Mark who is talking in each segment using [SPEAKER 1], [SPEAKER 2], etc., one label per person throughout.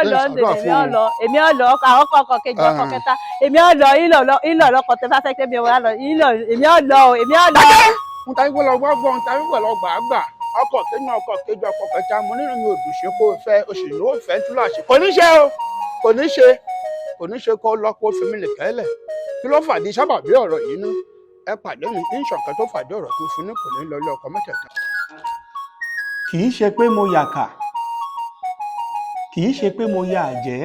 [SPEAKER 1] ò lọ
[SPEAKER 2] Ṣàdúrà
[SPEAKER 1] èmi
[SPEAKER 2] fún
[SPEAKER 1] ò
[SPEAKER 2] un.
[SPEAKER 1] lọ, èmi ò lọ, àwọn ọkọ kejì, ọkọ kẹta, èmi ò lọ, ìlọ lọkọ tẹ bá fẹ́ kí èmi wà lọ, ìlọ, èmi ò lọ o, èmi ò lọ.
[SPEAKER 2] Ń ta wípé lọ gbọ́ gbọ́, ń ta wípé lọ gbà á gbà. Ọkọ kejì, ọkọ kejì, ọkọ kẹta, mo nínú mi ò dùn ṣe kó o fẹ́ o sì ní ó fẹ́ túláàṣì. Kò ní ṣe o, kò ní ṣe, kò ní ṣe kó lọ kó fi mí lè kẹ́lẹ̀. Kí ló fàdí sábàbí ọ̀rọ̀ yìí ná? Ẹ pàdé mi ní ìṣọ̀kan tó fàdí ọ̀rọ̀ tó fi ní kò ní lọ ilé ọkọ mẹ́tẹ̀ẹ̀ta.
[SPEAKER 3] Kì í ṣe pé mo yàkà, kì í ṣe pé mo ya àjẹ́,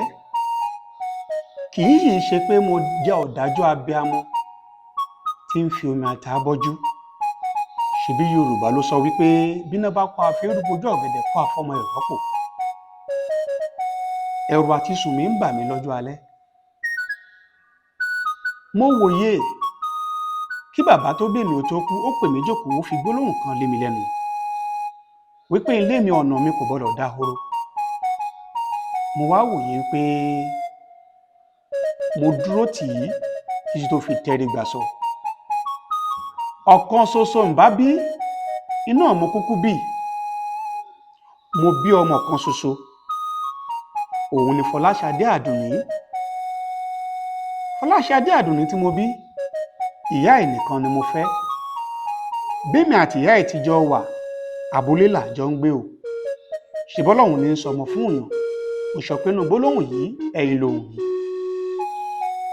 [SPEAKER 3] kì í sì ṣe pé mo jẹ́ ọ̀dájú abiamọ tí ń fi omi ata bọ́jú. Ṣebí Yorùbá ló sọ wípé bíná bá kó afẹ́rú bojú, ọ̀gẹ̀dẹ̀ kó àfọmọ ẹ̀ rọ́pò. Ẹ̀rù àti sùn mi ń bà mí lọ́jọ́ alẹ́. Mo wòye kí bàbá tó bí mi ò tó kú, ó pè mí jókòó, ó fi gbólóhùn kan lé mi lẹ́nu wípé ilé mi, ọ̀nà mi kò gbọ́dọ̀ dahoro. Mo wá wòye pé mo dúró tì í títí tó fi tẹrí gbà sọ. Ọ̀kan ṣoṣo ń bá bí iná, mo kúkú bí. Mo bí ọmọ kan ṣoṣo, òun ni Fọláṣadé Àdùnní. Fọláṣadé Àdùnní tí mo bí, ìyá ẹ̀ nìkan ni mo fẹ́. Bẹ́mi àti ìyá ẹ̀ ti jọ wà, abúlé là jọ ń gbé o. Ṣèbọ́lọ́hún ní í sọmọ fún èèyàn. Mo sọ pé inú gbólóhùn yìí, ẹ̀yìn lòun yìí.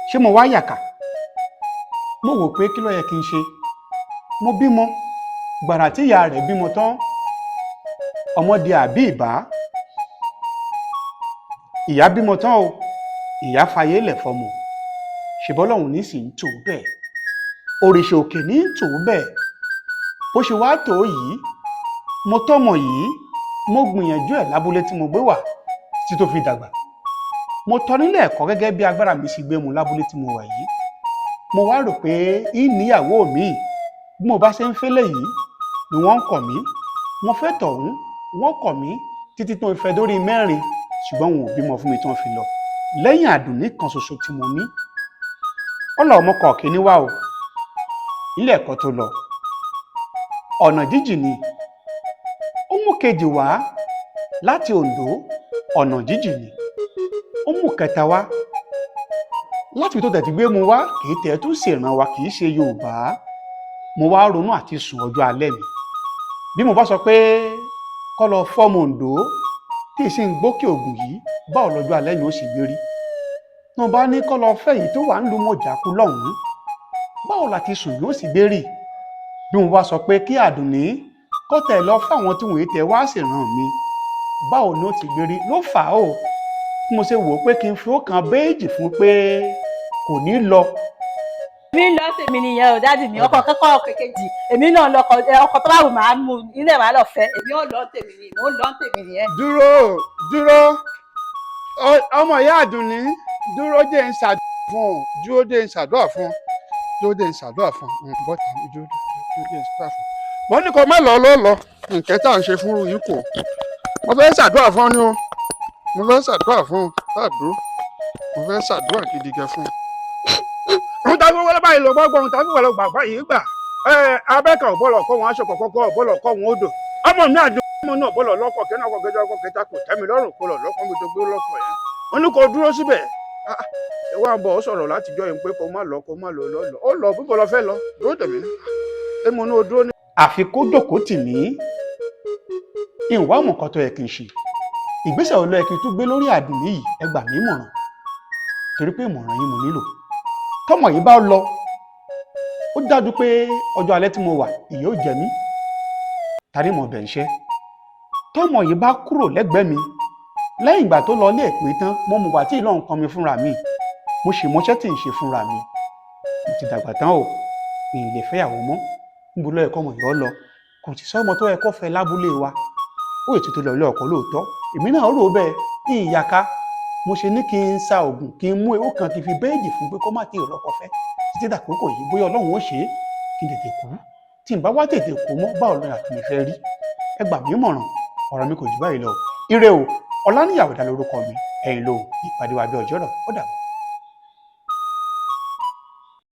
[SPEAKER 3] Ṣé mo wá yàkà? Mo wò pé kí ló yẹ kí n ṣe. Mo bímọ gbàrà tí ìyá rẹ̀ bímọ tán, ọmọ di àbí ìbá. Ìyá bímọ tán o, ìyá fayé lẹ̀ fọmọ. Ṣèbọ́lọ́hún ní sì ń tò bẹ́ẹ̀, òrìṣà òkè ní ń tò bẹ́ẹ̀. Bó ṣe wá tó yìí, mo tọ́mọ yìí, mo gbìyànjú ẹ̀ lábúlé tí mo gbé wà títí tó fi dàgbà. Mo tọ́ nílé ẹ̀kọ́ gẹ́gẹ́ bí agbára mi ṣe gbé mu lábúlé tí mo wà yìí. Mo wá rò pé ìníyàwó mi, bí mo bá ṣe ń fẹ́lẹ̀ yìí ni wọ́n ń kọ̀ mí, mo fẹ́ tọ̀hún, wọ́n kọ̀ mí, títí tó fẹ́ dórí mẹ́rin, ṣùgbọ́n wọn ò bímọ fún mi tí wọ́n fi lọ lẹ́yìn Àdùnní kan ṣoṣo tí mo ní. Ọlọ́ ọmọ kọ̀ọ̀kíní wá o. Ilé ẹ̀kọ́ tó lọ, ọ̀nà jíjìn ni. Ó mú kejì wá láti Oǹdó, ọ̀nà jíjìn ni. Ó mú kẹta wá láti ibi tó tẹ̀ ti gbé mu wá, kì í tẹ̀ tún ṣèràn wa, kì í ṣe Yorùbá. Mo wá ronú àti sùn ọjọ́ alẹ́ mi. Bí mo bá sọ pé kọ́ lọ fọ́ọ̀mù Oǹdó tí ì sì ń gbókè Ògùn yìí, báwo lọ́jọ́ alẹ́ mi ó sì gbé rí? Tí mo bá ní kọ́ lọ fẹ́ yìí tó wà ń lu mọ̀jáku lọ́hùn-ún, báwo la ti sùn yóò sì gbé rí? Bí mo bá sọ pé kí Àdùnní kọ́ tẹ̀ lọ fáwọn tí wọ́n tẹ̀ wá ṣèràn mi, báwo ni ó ti gbé rí? Ló fà á o bí mo ṣe wò ó pé kí n fi ó kan béèjì fún pé kò ní lọ.
[SPEAKER 1] Èmi ń lọ tèmi nìyẹn o, daddy mi. Ọkọ kẹ́kọ̀ọ́, ọkọ kejì, èmi náà lọkọ. Ọkọ tó bá wù máa mú ilé màá lọ fẹ́. Èmi ò lọ tèmi ni, mò ń lọ tèmi nìyẹn.
[SPEAKER 2] Dúró, dúró, ọmọ ìyá Àdùnní, dúró dé ń ṣàdúrà fún ọ. Dúró dé ń ṣàdúrà fún ọ. Dúró dé ń ṣàdúrà fún ọ. Bọ́tà mi, dúró, dúró dé ń ṣàdúrà fún ọ. Mo ní kó má lọ ló lọ. Nǹkan tá à ń ṣe fún yín kù. Mo fẹ́ ṣàdúrà fún ọ ni o. Mo fẹ́ ṣàdúrà fún ọ. Ṣàdúró, mo fẹ́ ṣàdúrà gidi gan fún ọ. Ohun tá a fi wọlé báyìí lọ gbọ́gbọ́n, ohun tá a fi wọlé gbàgbá yìí gbà. Abẹ́kẹ̀ ọ̀bọ̀lọ̀ kọ́ wọn, aṣọ kọ̀kọ́ ọ̀bọ̀lọ̀ kọ́ wọn odò. Ọmọ mi àdùn, ọmọ náà bọ́lọ̀ lọ́kọ̀ kẹ́nà, ọkọ̀ kẹjọ, ọkọ̀ kẹta, kò tẹ́ mi lọ́rùn kó lọ lọ́kọ̀ mi tó gbé lọ́kọ̀ yẹn. Wọ́n ní kó dúró síbẹ̀. Ẹ wá ń bọ̀, ó sọ̀rọ̀ látijọ́ yìí pé kó má lọ, kó má lọ lọ. Ó lọ bíbọ̀ lọ fẹ́ lọ, dúró tẹ̀mí ná. Ẹ mọ ní o dúró ní.
[SPEAKER 3] Àfi kó jókòó tì mí. Ìwà ọmọ kan tó yẹ kí n ṣe, ìgbésẹ̀ wo ló yẹ kí n tún gbé lórí Àdùnní yìí? Ẹ gbà mí mọ̀ràn, torí pé ìmọ̀ràn yín mo nílò. Tọmọ yìí bá lọ, ó dájú pé ọjọ́ alẹ́ tí mo wà, ìyà ó jẹ mí. Tani mo bẹ̀ ń ṣẹ́? Tọmọ yìí bá kúrò lẹ́gbẹ̀ẹ́ mi lẹ́yìn ìgbà tó lọ ilé ìpè tán, mo mọ̀ wá tí ìlọ́ nǹkan mi fúnra mi, mo sì mọṣẹ́ tí ń ṣe fúnra mi. Mo ti dàgbà tán o, mi ì lè fẹ́yàwó mọ́. Níbo ló yẹ kọ́mọ yìí ọ lọ? Kò sì sọ́mọ tó yẹ kó fẹ́ lábúlé wa. Ó yẹ tuntun lọ ilé ọkọ lóòótọ́. Èmi náà rò bẹ́ẹ̀ ní ìyàká. Mo ṣe ní kí n sa oògùn, kí n mú ewé kan, kí n fi béèjì fún pé kó má tí ì rọ́kọ fẹ́ títí dàkókò yìí, bóyá Ọlọ́run ó ṣe é kí n tètè kú. Tí n bá wá tètè kú mọ́, báwo lọ́yà tí mi fẹ́ rí? Ẹ gbà mí mọ̀ràn. Ọ̀rọ̀ mi kò jù báyìí lọ. Ire o. Ọláníyàwó dá lórúkọ mi, ẹ̀yin lóhùn. Ìpàdé wa bí ọjọ́ rọ̀. Ó dàbọ̀.